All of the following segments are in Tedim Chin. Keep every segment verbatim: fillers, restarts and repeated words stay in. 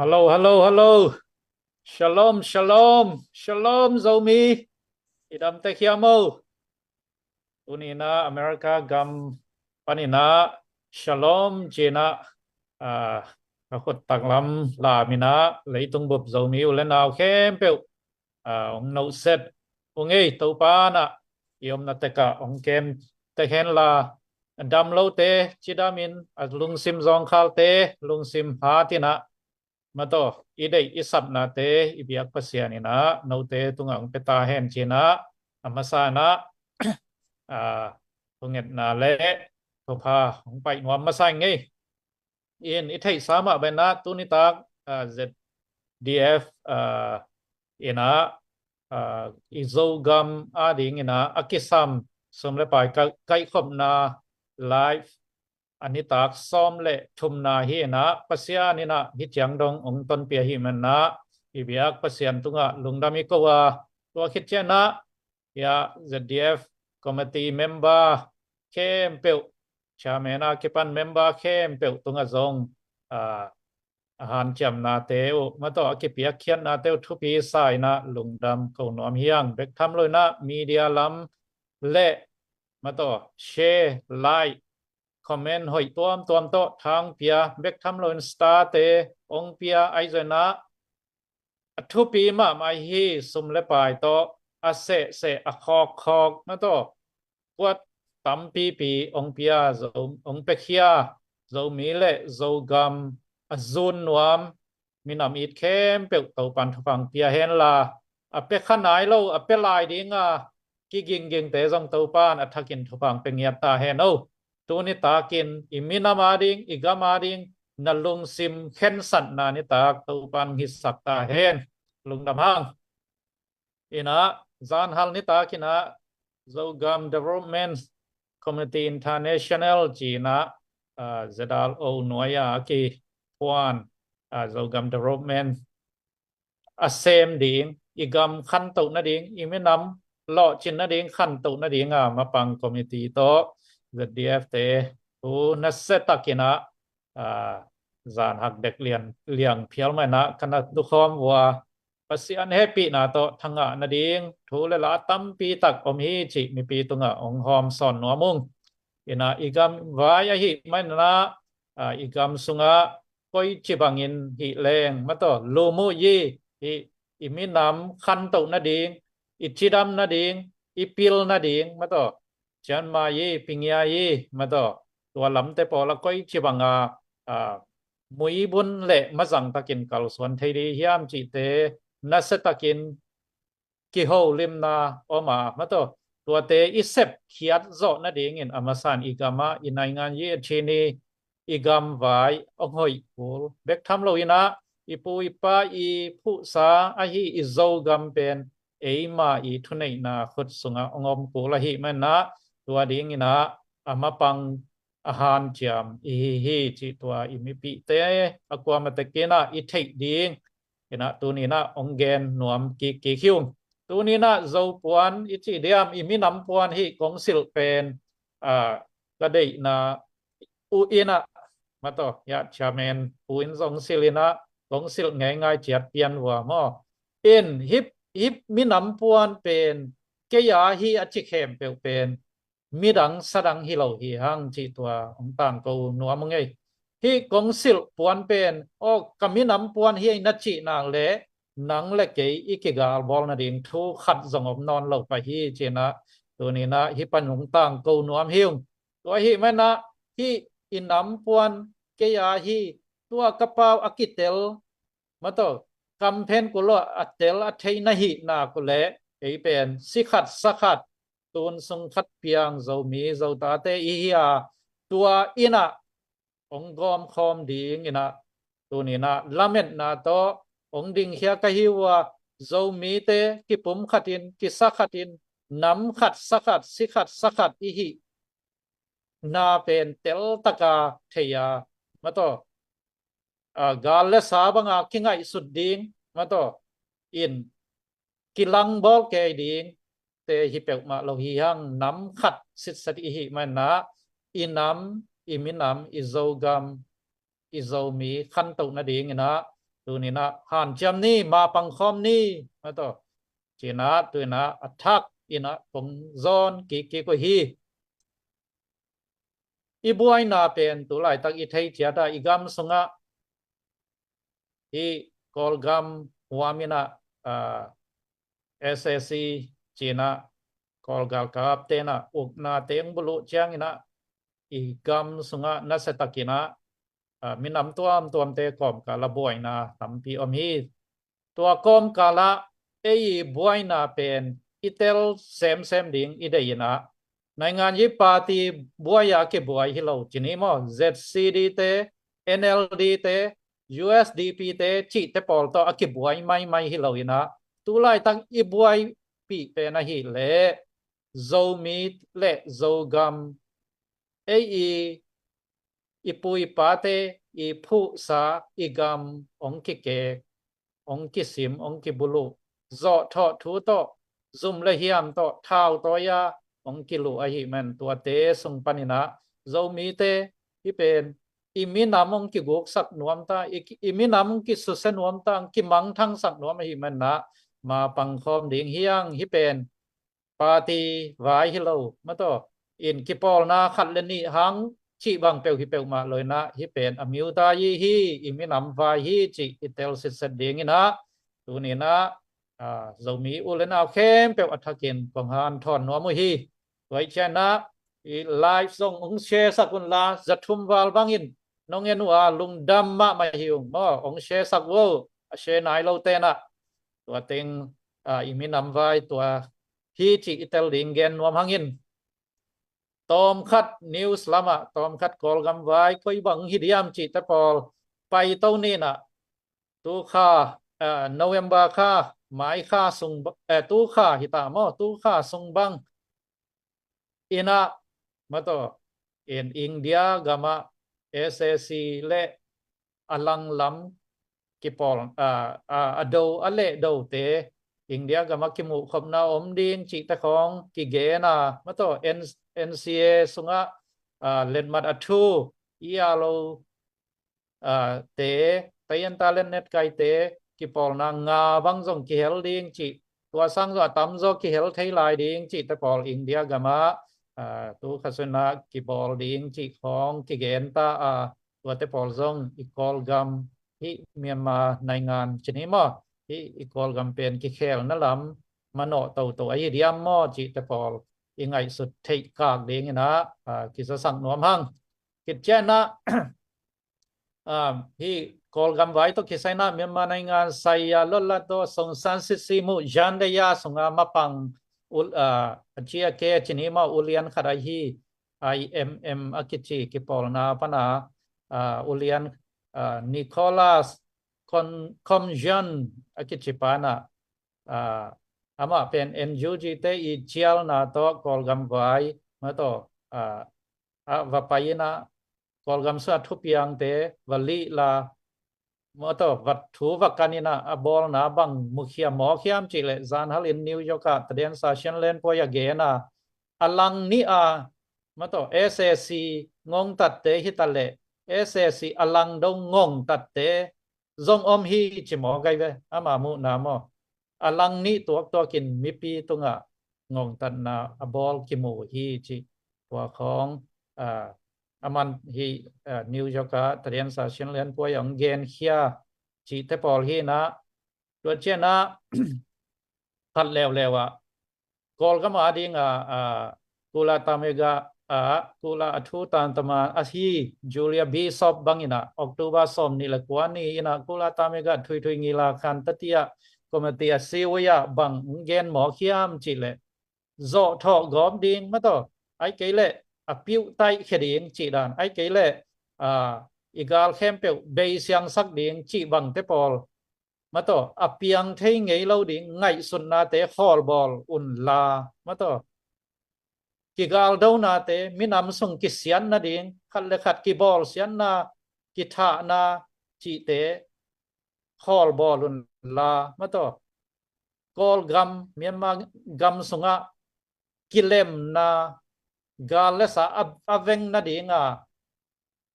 Hello, hello, hello. Shalom, shalom, shalom, Zomi. I dam tek hiam o? Tuni-in ah America gam panin ah shalom ci-in ah, ah, ka khut taklam lamin ah leitung bup Zomi u le nau khempeuh, ah, hong nohset ung ei. Topa in ah i omna tek ah hong kem tek hen la, a dam lote cidamin, a lungsim zawngkhalte lungsim hatin ah, mataw, i deih i sapnate i biak Pasian in ah note tungah hong pia ta hen ci-in ah, a masa in ah, ah, thungetna le thupha hong pai nuam masa ing ei. In i theihsa mah bangin ah tuni tak, ah, Z D F, ah, in ah, ah, i Zogam adingin ah a kisam sum le pai kai-, kaikhopna live a nitak sawm le thumna hi-in ah, Pasian in ah hih ciang dong hong tonpih ahih manin ah, i biak Pasian tungah lungdam i ko a, tua khit ciangin ah, hiah Z D F committee member khempeuh, chairman a kipan member khempeuh tungah zong, ah, a hanciamnate uh, mataw, a kipiakkhiatnate uh thupi sa-in ah lungdam ko nuam hi hang. Bek tham lo-in ah media lam le, mataw, share, like, comment hoih tuamtuam tawh thangpia, bek tham lo-in star-te hong pia, ahi zongin ah a thupi mahmah hi, sum le pai tawh a sehseh, a khawkkhawk, mataw, kuat tampipi hong pia, Zo-, hong piakhia, Zomi le Zogam a zun nuam minam it khempeuh Topan thupha hong pia hen la, a pia kha nai lo, a pia lai ding a kiginggingte zong Topan a thakin thupha hong pia ngiat ta hen o. Tuni takin i minam ading, i gam ading na lungsim khensatna nitak Topan hong hisak ta hen. Lungdam hang. In ah, zanhal nitakin ah, Zogam Development Committee International ci-in ah, ah, Z R O nuai-a a kiphuan, ah, Zogam Development a sem ding, i gam khantoh nading, i minam lawhcin nading, khantoh nading a mapang committee tawh Z D F-te thu nasia takin ah, ah, zan hak dek lian liang phial mah in ah ka na tukhawm uh a, Pasian hehpihna tawh thangah nading thu le la tampi tak om hi cih mipi tungah hong hawm sawn nuam ung. In ah, i gam vai ahih manin ah, ah, i gam sungah koici bangin hih leng, mataw, lum uh hi, hih i minam khantoh nading, i cidam nading, i pil nading, mataw, cianmai i, pingia i, mataw, tua lamte pawl a koici banga, ah, muibun le mazang takin kalsuan thei ding hiam cihte nasia takin kiholimna om a, mataw, tuate i sepkhiat zawh nadingin a masa in i gam ah, i naingan i, a cin i, i gam vai hong hoih kul. Bek tham lo-in ah, i pu i pa i phuhsa ahi i Zogam pen eima i thuneihna khut sungah hong om kul ahih manin ah, tua dingin ah a mapang a hanciam i hi hi cih tua i mipihte a kuamah tekin ah i theih ding in ah tuni-in ah hong gen nuam kikkik hi ung. Tuni-in ah Zo puan i cih diam, i minam puan hih kong silh pen, ah, ka deihna uh in ah, mataw, hiah chairman pu in zong silh in ah, kong silh ngeingai ciat pian uh a maw. In hih, hih minam puan pen kei a hi a ci khempeuh pen midang sadang hi lo hi hang cih tua hong tangko nuam ung ei. Hih kong silh puan pen, aw, ka minam puan hi ei na cih nak leh, nang le kei i kigalbawl nading thu khat zong om nawn lo pah hi ci-in ah, tuni-in ah hih pan hong tangko nuam hi ung. Tua ahih manin ah, hih i nam puan kei a hi, tua ka pau a kitel, mataw, kam phen kul lo a tel a thei na hih nak uh leh, ei pen si khat sa khat, tun sung khat piang Zomi Zotate i hi a, tua in ah hong gawmkhawm dingin ah, tuni-in ah lametna tawh hong dingkhia ka hi uh a, Zomite kipum khatin, kisa khatin, nam khat sa khat, si khat sa khat i hih na pen teltaka thei a, mataw, ah, gal le sa banga kingaihsut ding, mataw, in kilangbawl kei dingte hi peuhmah lo hi hang. Nam khat sitset i hih manin ah, i nam, i minam, i Zogam, i Zomi khantoh nadingin ah, Tuninah hanciam ni, mapangkhawm ni, mataw. Cinah tuinah a thak inah kong zawn kikkik uh hi. I buaina pen tu laitak i thei ciatah i gam sungah, i Kawlgam huam inah, ah, S A C cinah Kawlgalkap tenah ukna teng buluh cianginah i gam sungah nasiatakinah, ah, minam tuamtuamte kawmkal a buaina tampi om hi. Tua kawmkalah ei i buaina pen i tel semsem ding i dei inah, naingan i party buai a kibuai hi lo cini maw, Z C D te, N L D te, U S D P te cihte pawl tawh a kibuai maimai hi lo inah, tu laitak i buaipih pen ahih leh Zomi le Zogam, ei i, i pu i pate i phuhsa i gam hong kikek, hong kisim, hong kibuluh, zawhthawh thu tawh, zum le hiam tawh, thau tawi-a hong kiluh ahih man tuate sung paninah Zomite hih pen i minam hong kiguksak nuam ta, i, i minam hong kisusia nuam ta, hong kimangthangsak nuam ahih manah mapangkhawm ding hi hang. Hih pen party vai hi lo, mataw, in kipawlna khat le nih hang cih bang peuh hi peuhmah lo inah, hih pen a miuta i hi, i minam vai hi cih i tel sitset dinginah tuninah, ah, Zomi u le nau khempeuh a thakin kong hanthawn nuam uh hi. Tua i cianah i live zong hong share sak unla, za thum val bangin nong en uh a lungdam mahmah hi ung maw, hong share sak uh, a share nai lo tenah. Tua teng, ah, i minam vai tua hi cih i tel ding gen nuam hangin, tawmkhat news lamah, tawmkhat Kawlgam vai koi bang hi diam cihte pawl paito ninah, tu kha, eh, November kha, mai kha sung ba-, eh, tu kha hi ta maw, tu kha sung bang inah, mataw, in India gamah S A C le a langlam kipawl, a, a, a do, a lehdote India gamah kimuhkhopna om ding cihte khawng kigen a, mataw, N-, N C A sungah, a, letmat a thu i a lo, a, te, taiyanta le netkaite kipawlna nga bang zong kihel ding cih, tua sang zong a tamzaw kihel thei lai ding cihte pawl India gamah, a, tu kha sunah kibawl ding cih khawng kigen ta a, tuate pawl zong i Kawlgam, hih Myanmar naingan cini maw, hih i Kawlgam pen kikhelna lam manawh toto ahi diam maw cihte pawl i ngaihsut theih kak dinginah, a, kizasak nuam hang. Kicianah, a, hih Kawlgam vai tawh kisai inah Myanmar naingan saya lotlat tawh songsan sitsi muh jan de ya sunga mapang ul, a, a cia ke cini maw ulian khat ahi, I M M a kici kipawlna pana, a, ulian, a, Nicholas Kon-, Komjian a kici pana, a, amah pen N U G te i cialna tawh Kawlgam vai, mataw, a, a va pai inah Kawlgam sungah thupiangte va lihla, mataw, va thu va kan inah a bawlna bang mukhia mawk hiam cih leh zanhal in New York ah tadiansa Sian Len Puai a gen a, a lang nih a, mataw, S A C ngongtatte hi ta leh S A C a lang do ngongtatte zong om hi ci mawk ai ve, ama muhna maw. A lang nih tuaktuakin mipi tungah ngongtatna a bawl kimu hi cih tua khawng, a, a man hi, a, New York ah tadiansa Sian Len Puai a hong genkhia cihte pawl hi inah, tua cianah khat leuleu ah Kawlgam a ding a, a, Kula Tamega a, Kula a thu tantama ahi Julia Bishop bangin a, October sawm nih le kua ni in a Kula Tamega thuithui ngila khan tatia committee a siwi a bang gen mawk hiam cih leh, zawhthawh gawp ding mataw, ai kei leh a piuh taih khia ding cih dan, ai kei leh, a, i gal khempeuh beisiangsak ding cih bangte pawl mataw, a piang thei ngei lo ding ngaihsutnate khawlbawl unla mataw, kigaldonate, minam sung kisiatna ding, khat le khat kibawlsiatna, kithahna cihte khawlbawl unla mataw, Kawlgam, Myanmar gam sungah kilemna, gal le sa a, a veng nadinga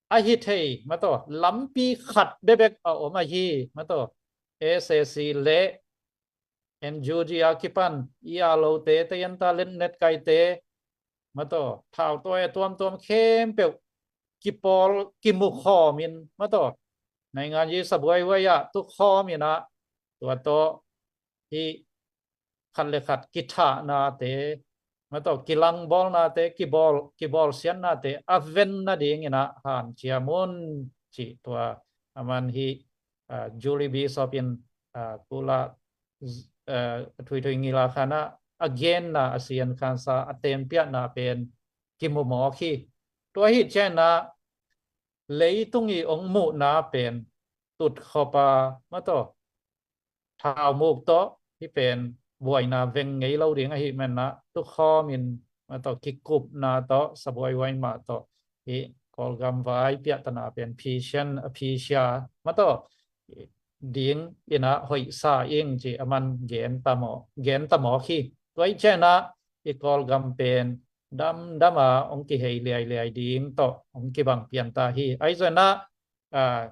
ahi thei, mataw, lampi khat bekbek a om ahi, mataw, S A C le N U G a kipan i a lote te yan ta let net kaite, mataw, thau tawi a tuamtuam khempeuh kipawl kimukhawm in, mataw, naingan yi sabuaihuai ah tukhawm in ah, tua tawh hih khat le khat kithahnate, mataw, kilangbawlnate, kibawl, kibawlsiatnate a ven nadingin ah hanciam un, cih tua aman hih, ah, Julie Bishop in, ah, kula, ah, thuithui ngila khan ah a genna a sian khansa a tempiahna pen kimu mawk hi. Tua hi ciangin ah leitung i ong muhna pen tutkhop a, mataw, thaumuk tawh hih pen buaina veng ngei lo ding ahih manin ah tukhawm in, mataw, kikupna tawh sabuaihuai mah tawh hih Kawlgam vai piahtana pen phisian a phisia, mataw, dingin ah hoihsa ing ci aman gen ta mawk, gen ta mawk hi. Tua hi ciangin ah i Kawlgam pen damdam a ong kihei liailiai ding tawh ong kibang pian ta hi. Ahi zongin ah, ah,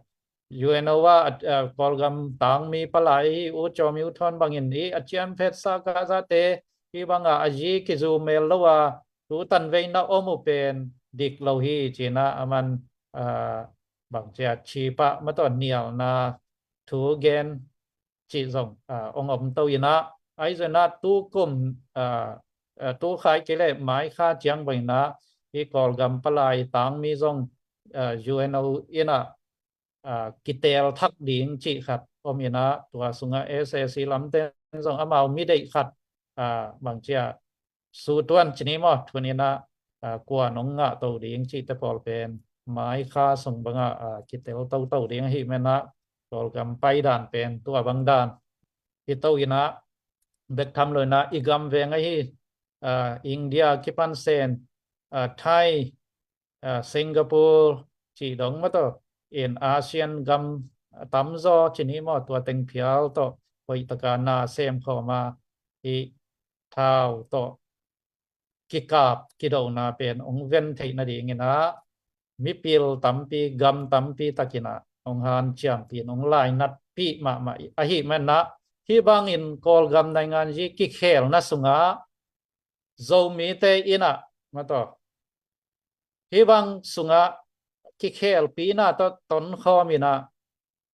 U N O ah, ah, Kawlgam tangmi palai hi, U Cawm U Thawn bangin hi a ciamphet sa ka zate hi banga a zi kizumel lo a, tu tanveina om uh pen dik lo hi ci-in ah aman, ah, bangcia cipah, mataw, nialna thu gen cih zong, ah, ong om to in ah, ahi zongin ah tukum, ah, ah, tukhai kei le maikha ciang bangin ah hih Kawlgam palai tangmi zong, ah, U N O in ah, ah, kitel thak ding cih khat om in ah, tua sungah S A C lamten zong amau mi deih khat, ah, bangcia sutuan ci ni maw, tuni in ah, ah, kua nong ngah to ding cihte pawl pen maikha sung bangah, ah, kitel toto ding ahih manin ah Kawlgam paidan pen tua bang dan hi to in ah, bek tham lo in ah i gam veng ahi, ah, India kipan sen, ah, Thai, ah, Singapore cih dong, mataw, in ASEAN gam tamzaw ci ni maw, tua teng phial tawh hoihtaka na semkhawm a, hih thau tawh kikap kidona pen ong ven theih nadingin ah mipil tampi, gam tampi takin ah ong hanciampih in ong lainatpih mahmah ahih manin ah, hih bangin Kawlgam naingan yi kikhelna sungah Zomite in ah, mataw, hih bang sungah kikhelpihna tawh tonkhawm in ah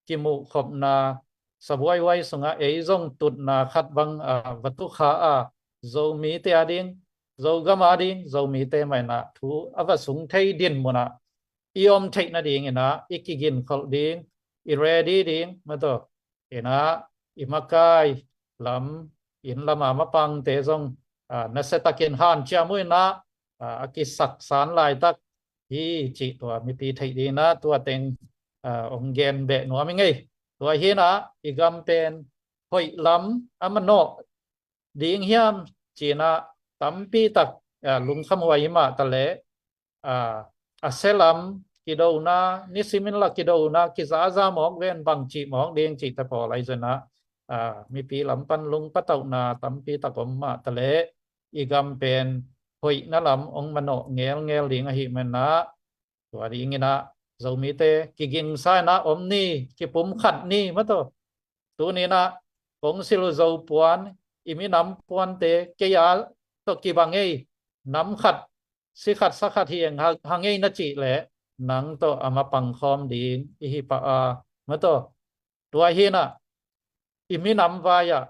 kimuhkhopna, sabuaihuai sungah ei zong tutna khat bang, ah, va tukha a, Zomite a ding, Zogam a ding, Zomite mah in ah thu a va sung thei dinmun ah i om theih nadingin ah i kiginkholh ding, i ready ding, mataw, in ah i makai lam, inn lam a mapangte zong, ah, nasiatakin hanciam uh in ah, ah, a kisaksan laitak hi cih tua mipi theih dingin ah tua teng, ah, ong gen beh nuam ing ei. Tua hi in ah i gam pen hoih lam a manawh ding hiam ci-in ah tampi tak, ah, lungkhamhuai hi mah taleh, ah, a sia lam kidona, nisimin lah kidona kizaza mawk ven, bangci mawk ding cihte pawl ahi zongin ah, ah, mipi lam pan lungpatauhna tampi tak om mah taleh i gam pen hoihna lam ong manawh ngelngel ding ahih manin ah, tua dingin ah Zomite kigingsa in ah om ni, kipumkhat ni, mataw. Tuni in ah kong silh uh Zo puan, i minam puante kei a tawh kibang ei, nam khat, si khat, sa khat hi eng, ha, ha ngei na cih leh nang tawh a mapangkhawm ding i hi pah a, mataw. Tua hi in ah i minam vai ah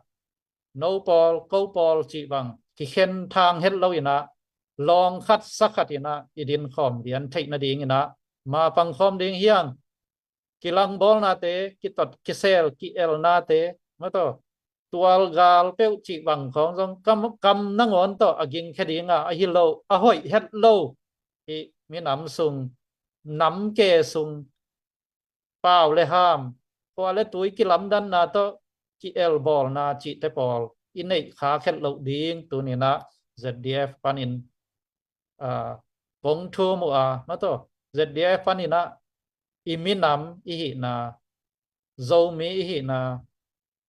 no pawl, ko pawl cih bang kikhen thang het lo in ah, lawng khat sa khat in ah i dinkhawm lian theih nadingin ah mapangkhawm ding hi ing. Kilangbawlnate, kitot kisel ki-elnate, mataw, tualgal peuh cih bang khawng zong kam, kam nangawn tawh a gingkhia ding a, ahi lo, a hoih het lo, hih minam sung, nam ke sung, pau le ham, khua le tui kilamdanna tawh ki-elbawlna cihte pawl i neih khak het loh ding tuni in ah Z D F panin, ah, kong thum uh a, mataw, Z D F panin ah i minam i hihna, Zomi i hihna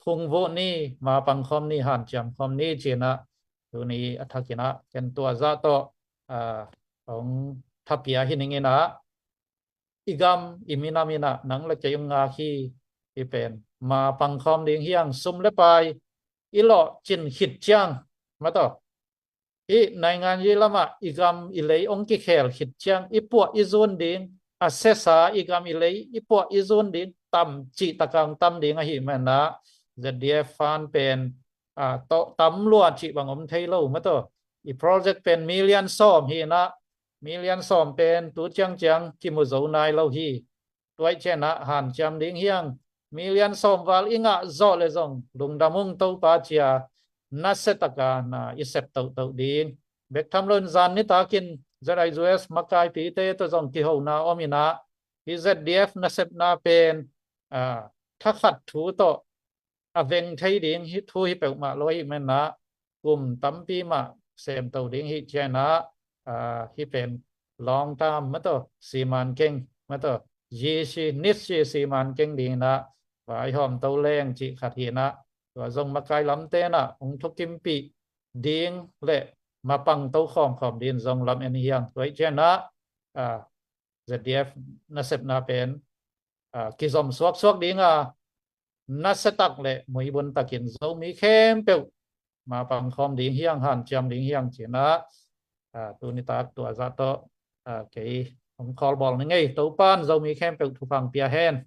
phungvuh ni, mapangkhawm ni, hanciamkhawm ni ci-in ah tuni a thakin ah ken tua zah tawh, ah, ong thapia hi ning in ah, i gam i minam in ah nang le kei hong ngak hi. Hih pen ma pang khawm ding hi hang. Sum le pai i lawhcin khit ciang, mataw, hih naingan yi lamah i gam i lei hong kikhel khit ciang i puah i zun ding, a sesa i gam i lei i puah i zun ding tam cih takah hong tam ding ahih man ah, Z D F fund pen a tawh tam lua cih bang om thei lo, mataw. I project pen million sawm hi in ah, million sawm pen tu ciangciang kimu zo nai lo hi. Tua ahih ciangin ah hanciam ding hi hang. Million sawm val i ngah zawh leh zong lungdam ung, Topa, ci-a nasia takin na i sep tohtoh ding. Bek tham loin zan nitakin Z I U S makaipite tawh zong kihona om in ah, hih Z D F nasepna pen, ah, thakhat thu tawh a veng thei ding hih thu hi peuhmah lo ahih man ah, kum tampi mah semto ding hi ciangin ah, ah, hih pen long term, mataw, siman keng, mataw, G C, nit si siman keng ding in ah vaihawmto leng cih khat hi in ah, tua zong makai lamte in ah hong thukimpih ding le mapangto khawmkhawm ding zong lam en hi hang. Tua ahih ciangin ah, ah, Z D F nasepna pen, ah, kizom suaksuak ding a, nasia tak le muibun takin Zomi khempeuh mapang khawm ding hi hang, hanciam ding hi hang ci-in ah, ah, tuni tak tua zah tawh, ah, kei hong khawlbawl ning ei. Topa'n Zomi khempeuh thupha pia hen.